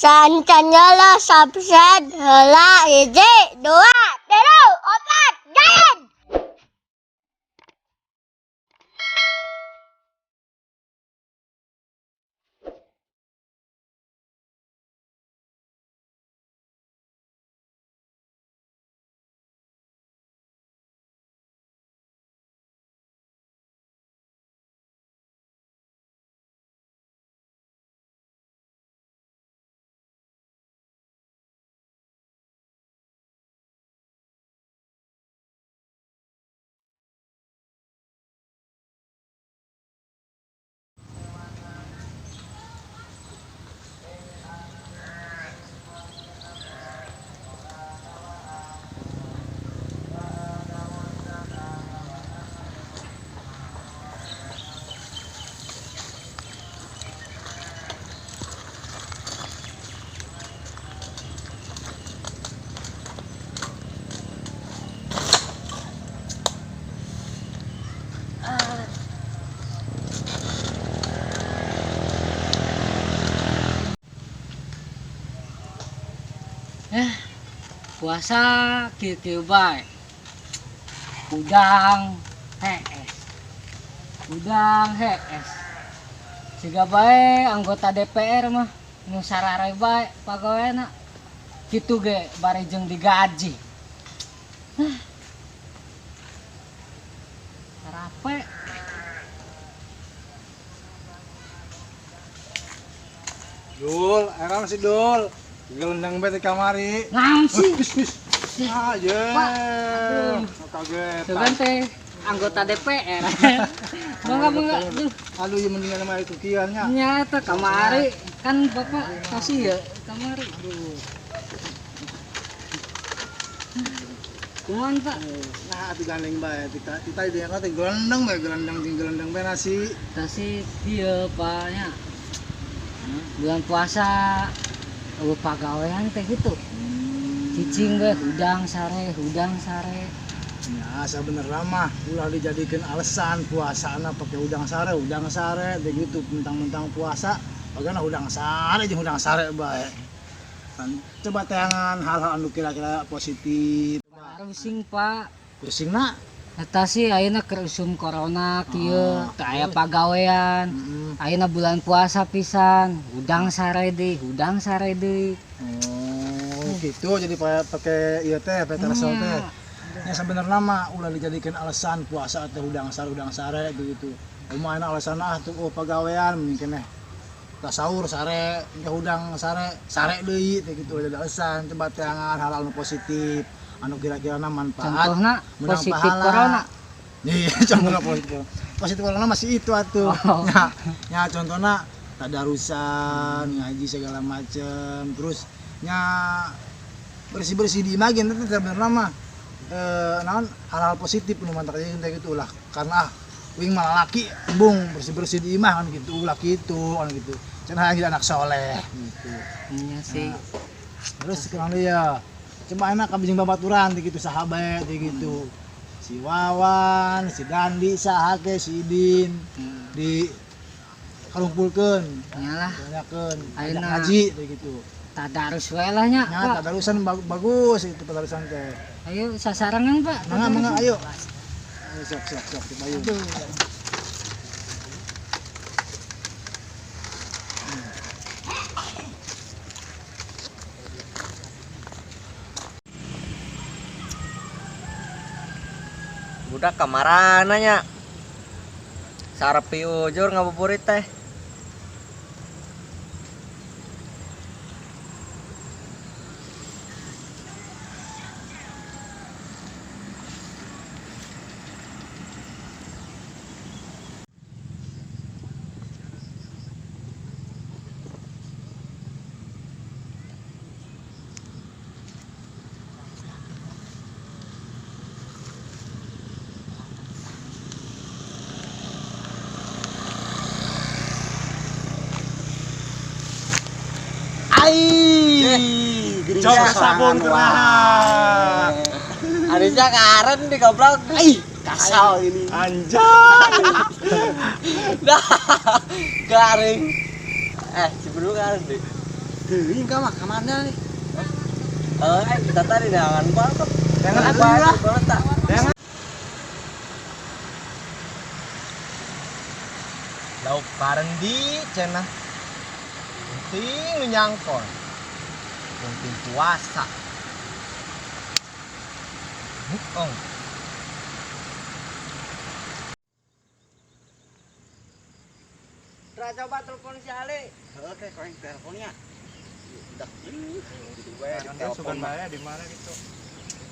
Saacan lah subscribe heula, hiji, dua, tilu, opat, jalan. Eh, puasa kieu-kieu bae. Hudang hees. Hudang hees. Siga bae anggota DPR mah nu sarare bae pagaweana. Kitu ge bari jeung digaji. Hah. Sarape. Dul, erang si Dul. Gelendang bae di kamari. Naon sih? Wis, wis. Ah, ye. Pak, aduh. Kaget. Sugan teh anggota DPR. Mangga, mangga. Duh. Aduh, ieu mendingan mah itu kieu nya. Nya teh kamari kan Bapak kasih ya kamari. Aduh. Kumaha, Pak? Nah, atuh gandeng bae. Kita kita di teh gelendang bae, gelendang jeung gelendang bae nasi. Tah kieu, Pak, nya. Bulan puasa euweuh pagawean teh gitu. Cicing we hudang sare, hudang sare. Ya, sebenarnya mah ulah dijadikan alasan puasana pakai udang sare teh gitu, mentang-mentang puasa pagana udang sare jeung udang sare bae. Kan coba teangan hal-hal anu kira-kira positif. Pusing, Pak. Pusingna? Eta sih ayeuna keur usum corona kieu, teu aya pagawean. Ayeuna bulan puasa pisan, hudang sare deui, hudang sare deui. Oh, gitu jadi pakai ieu teh, pakai resel teh. Ya sebenarnya mah ulah dijadikan alasan puasa atau udang sare gitu. Kumaha alasan ah tuh, oh, pagawean mending keneh tah sahur sare, engke hudang sare, sare deui teh gitu jadi alasan. Coba teangan hal-hal anu positif, anu kira-kira manfaat. Contohna menang positif pahala. Corona. Iya, contohna positif. Positif corona masih itu atuh. Oh. Ya, ya contohna tadarusan, ngaji segala macem, terus nya bersih-bersih di imah ge teh sebenarnya mah naon hal-hal positif nu mantak jeung teh gitu ulah karena ah uing malah laki embung bersih-bersih di imah kan gitu, ulah gitu kan gitu. Cenah hayang jadi anak soleh gitu. Iya sih. Nah, terus sekarang dia coba enak kami jeung babaturan teh gitu, sahabat teh gitu. Si Wawan, si Dandi, saha ke si Idin di kalumpulkeun. Nyalah. Tanyakeun, Ayeuna. ajak ngaji teh gitu. Tadarus we lah nya, Nya Pak. Tadarusan bagus itu tadarusan teh. Ayo sasarangan, Pak. Mangga, mangga, ayo. Ayo sok sok sok coba yuk. Aduh. Budak kamarana nya? Sarepi ujur ngabuburit teh. Ai, Coba sabun kumaha. Arisnya karen di goblok. Ai, kasal ini. Anjay. Dah, garing. Eh, si Bro karen deh. Teuing ka mah ka mana nih? Kita tadi jangan banget. Jangan apa lah. Jangan. Lauk parendi cenah. Penting nu nyangkon. Penting puasa. Ong. Ra coba telepon si Ali. Oke, kau yang teleponnya. Udah gitu bae ditelepon mah. Di mana gitu?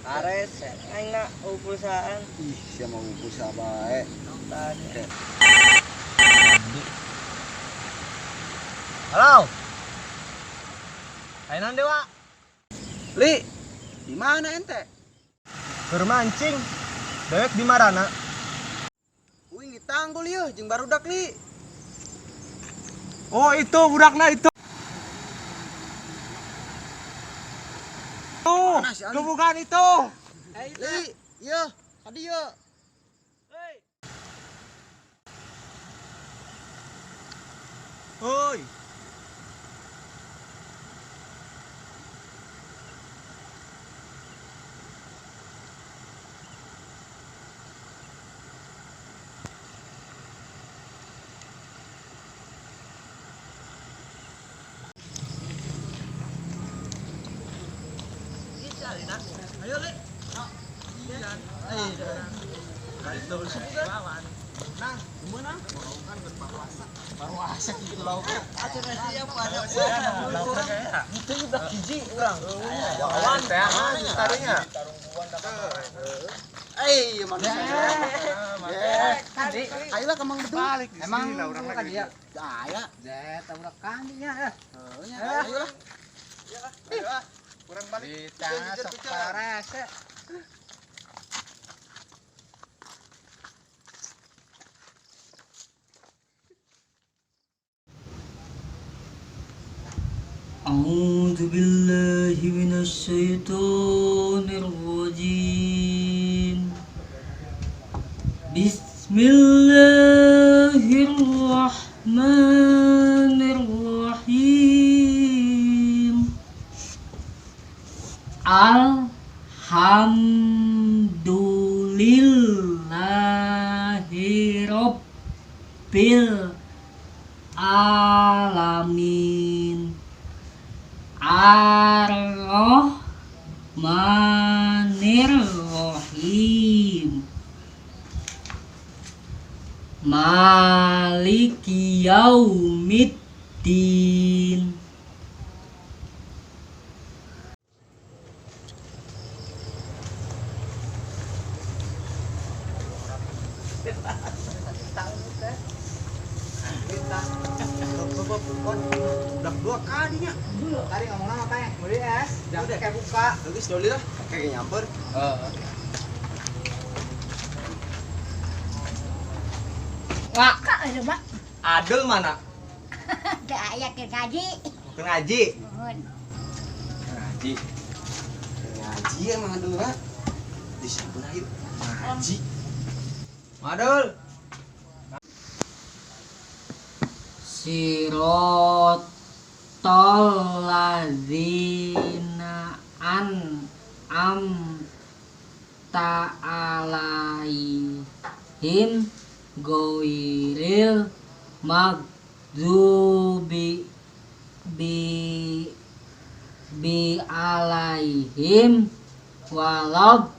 Ares, aing na perusahaan. Ih, sia mau pulsa bae. Tadi. Halo. Ayo naon dewa? Li, di mana ente? Keur mancing. Dewek di marana? Uing ditanggul yeuh jeung barudak li. Oh, itu budakna itu. Tuh, gebukan itu. Li, yeuh, tadi yeuh. Hoi. Itu udah hiji urang. Lawan teh tarinya. Eh, manusia. Tadi Ayolah ke Mang Bedu. emang kan dia. Aya. Zet, udah kandinya. Ayolah. Kurang balik. Di sok parese. أعوذ بالله من الشيطان الرجيم بسم الله الرحمن الرحيم الحمد لله رب العالمين Ar-Rahmanir-Rahim Maliki Yaumiddin. Udah dua kalinya. Tadi ngomong apa teh? Beli es, jangan kayak buka. Bagus doli lah. Kayak nyamper. Wah, Kak, ada mak. Adul mana? Teu aya keur ngaji. Mau ngaji. Nuhun. Ngaji. Ngaji emang Adul lah. Disambut ayo. Ngaji. Madul. Sirotol ladzina an'amta alaihim ghairil maghdubi bi alaihim waladdallin.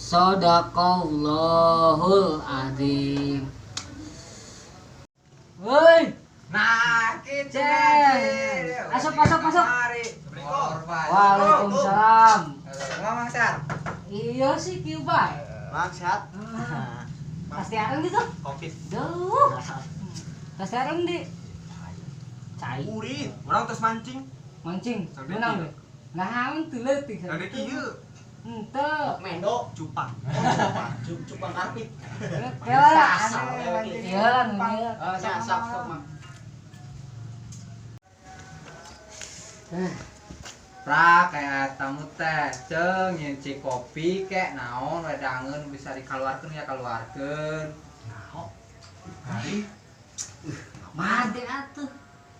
Sadaqallahul azim. Woi, Nah, gitu. Ceng. Masuk, masuk, masuk. Waalaikumsalam. Ngomong sar. Iya sih kieu bae. Mang sehat. Pasti areng gitu. Covid. Duh. Pasti areng di. Cai. Urit. Orang terus mancing. Mancing. Sampai Menang deh. Nah, teu leutik. Ada kieu. Henteu. Mendo cupang. Cupang karpet. Kela. Iya lah, iya. Sok sok sok mang. Pra kayak tamu teh ceng nyinci kopi kek naon wedangeun bisa dikaluarkeun ya kaluarkeun. Naon? Hari Made atuh.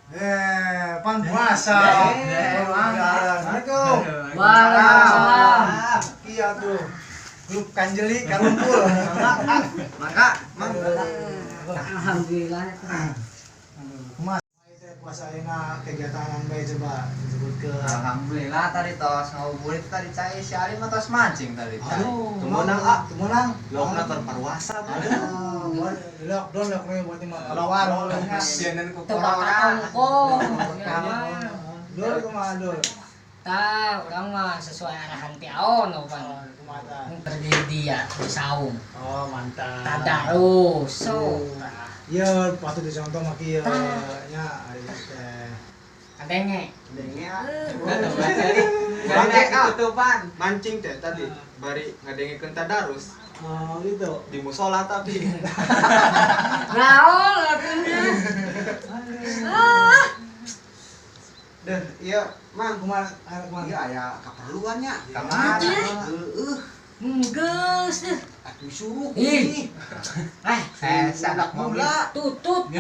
Eh, pan puasa. Assalamualaikum. Waalaikumsalam. Iya tuh. Grup Kanjeli karumpul. Mangga, Mang. Alhamdulillah. Kumaha teh puasa ayeuna kegiatan bae coba disebut ke. Alhamdulillah tadi tos ngabuburit tadi cai si Ali mah tos mancing tadi cai. Aduh, Tumenang, ah. Tumenang. Lokna keur parwasa. Aduh, lockdown lockdown buat mah keluar. Sieun ku Teu corona. bakal tongkong. Dul kumaha dul? Tah, urang mah sesuai arahan ti Aon pan. Kumaha tah? Berdiri dia di saung. Oh, mantap. Tadarus. So, tah. Iya, patut dicontoh mah kieu Tah. nya ari teh. Kadenge. Denge ah. Urang teh ketutupan. Mancing teh tadi bari ngadengekeun tadarus Oh, gitu. di musola tapi. Naon atuhnya? Ah. Deh, iya, Mang. Kumaha aya kumaha? Iya aya kaperluannya. Kamana? Heeh, Geus deh. atuh suruh. Ih. Eh, Eh, sanak mobil. Gula. Tutut.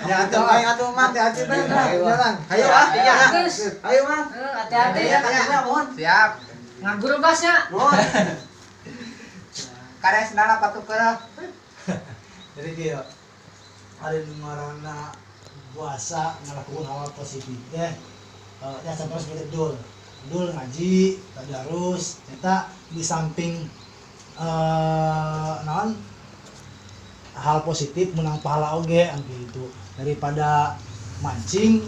Ya atuh ayo atuh Mang. Hati-hati Ben, jalan. Ayo ah, iya. Geus. Ayo Mang. Eh, hati-hati. Iya, katanya mohon. Siap. Ngagurubasnya. Mohon. Kare sendal apa tuh keur? Jadi kieu. Ada nu ngaranna puasa ngelakukan hal positif teh. Ya contohnya seperti dul. Dul ngaji, tadarus, eta di samping naon hal positif menang pahala oge anu gitu daripada mancing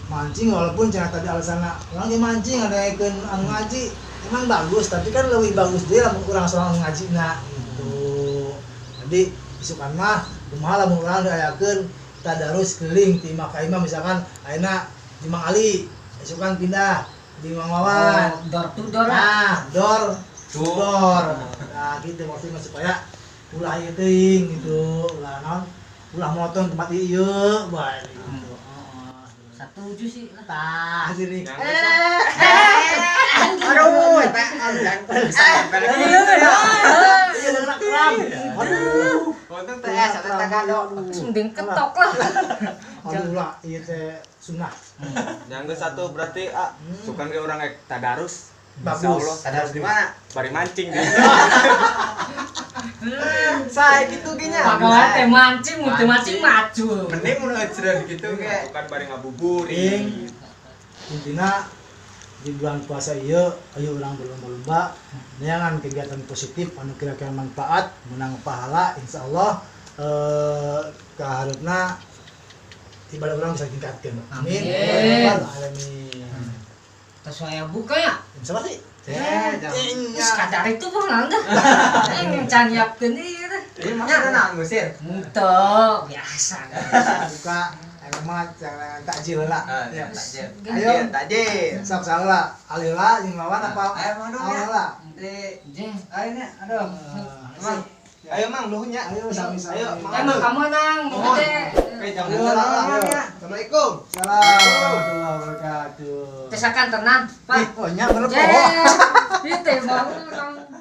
mancing, walaupun cenah tadi alasanna urang ge mancing ngadengekeun anu ngaji emang bagus, tapi kan lebih bagus dia lamun urang sorangan ngaji na gitu. Jadi isukan mah kumaha lamun urang diayakeun tadarus keliling ti imah ka imah, misalkan ayeuna di Mang Ali, isukan pindah di Mang Wawan. Oh, door to door lah. Nah, door to door. Nah, gitu maksudnya supaya ulah ieu teuing gitu, ulah naon, ulah moton tempat ieu bae gitu. Heeh. Satuju sih lah. Tah, sini. Aduh, eta Iya, kena kram. Aduh. Untung teh es eta teh kado. Terus mending ketok lah. Aduh lah, ieu teh sunnah. Yang ke satu berarti ah, sukan ge urang ek tadarus. Bagus. Insyaallah. Tadarus di mana? Bari mancing di. Sae kitu ge nya. Pagawean teh mancing, mun teu mancing maju. Mending mun eucreun gitu ge. Bukan bari ngabuburit. Intina di bulan puasa ieu ayo urang berlomba-lomba neangan kegiatan positif anu kira-kira manfaat menang pahala, insyaallah kaharepna ibadah urang bisa ditingkatkeun, amin. Amin. Ya Rabbal alamin. Terus saya buka ya. Siapa sih? Eh, jangan. Terus kadar itu bang dah. Eh, can nyiapkeun ieu teh. Ini maksudnya naon ngusir? Henteu, biasa. Buka ayo mah jangan takjil lah. Ah, Ya. takjil. Ayo. Takjil. Sok salah alila jeung lawan apa? Ayo, Mang Dong, ya. Alila. Di Jeh. ayo nya, aduh. Mang. Ayo Mang nuhun nya. Ayo sami-sami. Ayo, Mang. Emang kamu nang, Mohon. gede. Oke, jangan Ayo, lupa. ayo. Ya. Assalamualaikum. Salam warahmatullahi wabarakatuh. Tesakan tenang, Pak. Oh, nya bener Jeh. poho. Ieu teh bangun.